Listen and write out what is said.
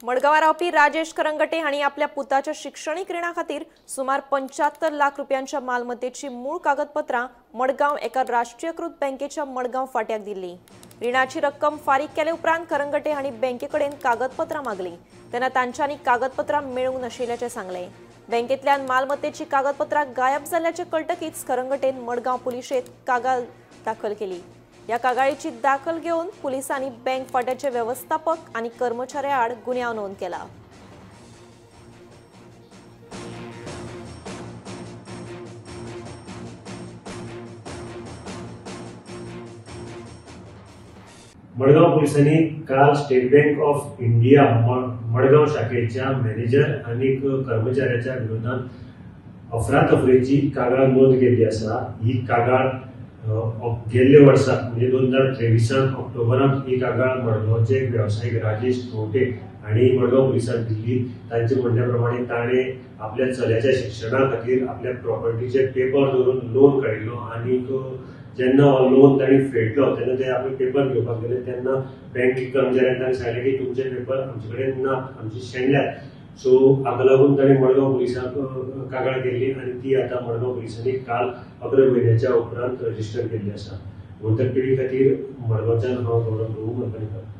मडगांवां रावपी राजेश खरंगटे हांणी आपल्या पुताच्या शिक्षणीक रिणा खातीर सुमार 75 लाख रुपयांच्या मालमत्तेची मूळ कागदपत्रां मडगांव एका राष्ट्रीयकृत बँकेच्या मडगांव फाट्याक दिल्ली। रिणाची रक्कम फारीक केले उपरांत खरंगटे हांणी बँकेकडेन कागदपत्रां मागली तेन्ना तांच्यांनी कागदपत्रां मेळूंक नाशिल्ल्याचें सांगलें। बँकेंतल्यान मालमत्तेची कागदपत्रां गायब जाल्ल्याचें कळटकीच खरंगटेन मडगांव पुलिशेंत कागाळ दाखल केली। या कागाळीची दाखल घेवन पुलिसांनी बँक फाट्याचे व्यवस्थापक आणि कर्मचाऱ्याआड गुन्यांव नोंद केला। मडगांव पोलिसांनी काल State Bank of India Madgaon शाखेच्या मॅनेजर आणि कर्मचाऱ्याच्या विरोधात अफरातफरीची कागाळ नोंद केल्ली आसा। ही कागाळ गेल्ले वर्सा म्हणजे 2023 ऑक्टोबरांत ही कागाळ मडगांवचे वेवसायीक राजेश खंवटे हांणी मडगांव पुलिसांक दिल्ली। तांचे म्हणण्या प्रमाणे ताणें आपल्या चल्याच्या शिक्षणा खातीर आपल्या प्रॉपर्टीचे पेपर दवरून लोन काडिल्लो आनी जेन्ना हो लोन तांणी फेडलो तेन्ना ते आपले पेपर घेवपाक गेले तेन्ना बँक कर्मचाऱ्यांनी तांणी सांगलें की तुमचे पेपर आमचे कडेन ना, आमचे शेणल्यात। सो हाका लागून ताणें मडगांव पुलिसांक कागाळ केल्ली आनी ती आतां मडगांव पुलिसांनी काल 11 म्हयन्याच्या उपरांत रजिस्टर केल्ली आसा। गोमंतक टीव्ही खातीर मडगांवच्यान हांव गौरव प्रभू मडकणकर।